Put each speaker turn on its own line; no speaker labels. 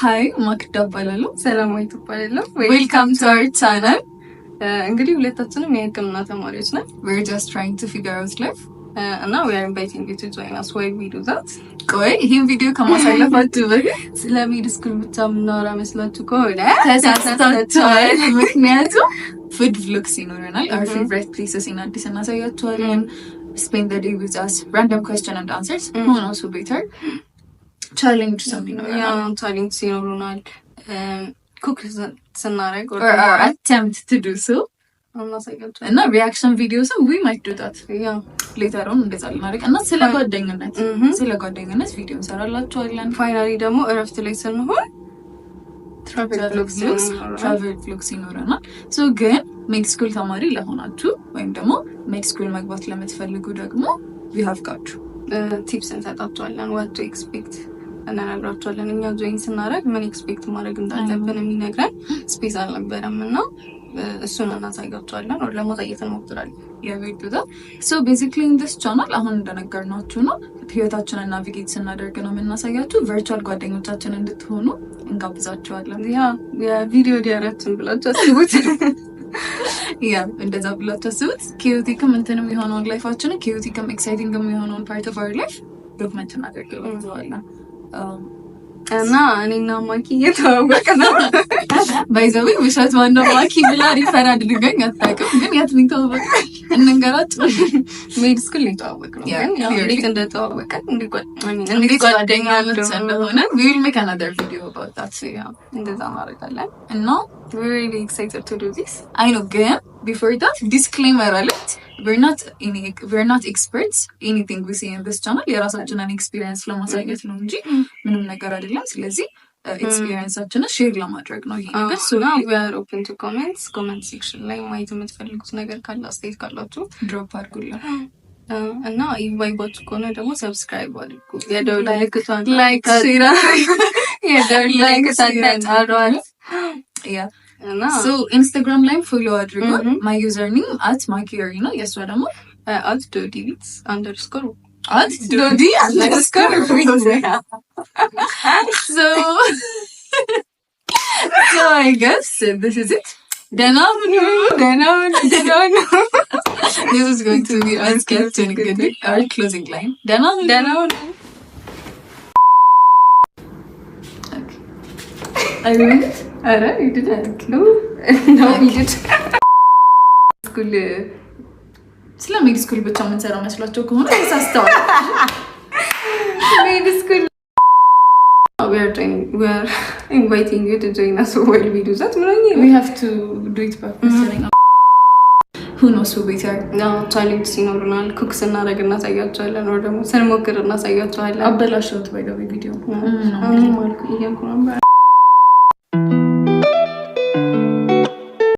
Hi፣ ማክዳ እባላለሁ።
ሰላማዊት እባላለሁ።
Welcome to our channel.
እንግዲህ ሁለታችንም የሕክምና ተማሪዎች ነን።
We're just trying to figure out life.
እና we are inviting you to join us while we do that.
ቆይ፣ ይህን ቪዲዮ ከማሳለፋችሁ በፊት
ስለ med school ብቻ የምናወራ መስላችሁ ከሆነ
ተሳስታችኋል። ምክንያቱም food vlogs ይኖረናል። Our favorite places in አዲስ እናሳያችኋለን። Spend the day with us, random question and answers, who knows who better challenge some ይኖረናል።
Challenge ይኖሩናል። Cook ስናደርግ
or our attempt to do so
እናሳያችኋለን።
እና reaction videos, we might do that later on. እንደዛ ልናደርግ እና ስለ ጓደኝነት ቪዲዮ እንሰራላችኋለን።
Finally ደግሞ እረፍት ላይ ስንሆን travel vlogs
Travel vlogs ይኖረናል። So ግን med school ተማሪ ለሆናችሁ ወይም ደግሞ med school መግባት ለምትፈልጉ ደግሞ we have got you.
Tips እንሰጣችኋለን። What to expect እንነግራችኋለን። እኛ join ስናደርግ ምን expect ማድረግ እንዳለብን የሚነግረን space አልነበረም እና እሱን እናሳያችኋለን፣ ወደ ለማሳየት እንሞክራለን።
የቤት። So basically in this channel አሁን እንደነገርናችሁ ነው፣ ህይወታችንን navigate ስናደርግ ነው የምናሳያችሁ። Virtual ጓደኞቻችን እንድትሆኑ እንጋብዛችኋለን።
Yeah፣ የቪዲዮ diary ያችን ብላችሁ አስቡት።
Yeah፣ እንደዛ ብላችሁ አስቡት። Chaotic ም እንትንም የሆነውን life ኣችንን፣ chaotic ም exciting ም የሆነውን part of our life document እናደርግላችኋለን።
እና እኔና ማኪ እየተዋወቅ ነው።
By the way ውሸት፣ ማነው ማኪ ብላ refer አድርገኝ አታውቅም። ግን የት ነው የተዋወቅነው? እንንገራቸው።
Med school የተዋወቅ ነው። ግን ያው እንዴት እንደተዋወቀን፣
እንዴት ጓደኛሞች እንደሆነ we will make another video about that.
እንደዛ እናደርጋለን።
እና
We're really excited to do this.
I know፣ ግን before that, disclaimer alert, we're not experts. Anything we say in this channel የራሳችንን experience ለማሳየት ነው እንጂ ምንም ነገር አይደለም። ስለዚህ experience ኣችንን share ለማድረግ ነው ይሄ ነገር።
So we are open to comments. Comment section ላይ ማየት የምትፈልጉት ነገር ካለ፣ አስተያየት ካላችሁ
drop አድርጉልን።
እና ይባይባችሁ ከሆነ ደግሞ subscribe አድርጉ። የደወል ምልክቷን
Like, share.
የደወል ምልክቷን ተጫኗት። እና
So ኢንስታግራም ላይም follow አድርጉን። My username @ማኪሪ ነው። የእሷ ደግሞ
@ዶዲቢትስ_.
@ዶዲ_. So I guess this is it. ደህና ሁኑ።
ደህና ሁኑ፣ ደህና ሁኑ።
This is going to be our sketch እንግዲህ our closing line. ደህና ሁኑ።
ደህና ሁኑ።
Okay. I ruined it?
ኧረ you didn't. No, you did.
School ስለ med school ብቻ የምንሰራው መስሏቸው ከሆነ ተሳስተዋል።
Med school, we are inviting you to join us while we do that. ምን ሆኜ ነው?
We have to do it back መሰለኝ። Who knows who better?
Challenge ሲኖሩናል፣ cook ስናደርግ እናሳያቸዋለን፣ ወይ ደግሞ ስንሞክር እናሳያቸዋለን።
አበላሸሁት by the way ቪዲዮ።
እኔም አልኩ እያልኩ ነበር።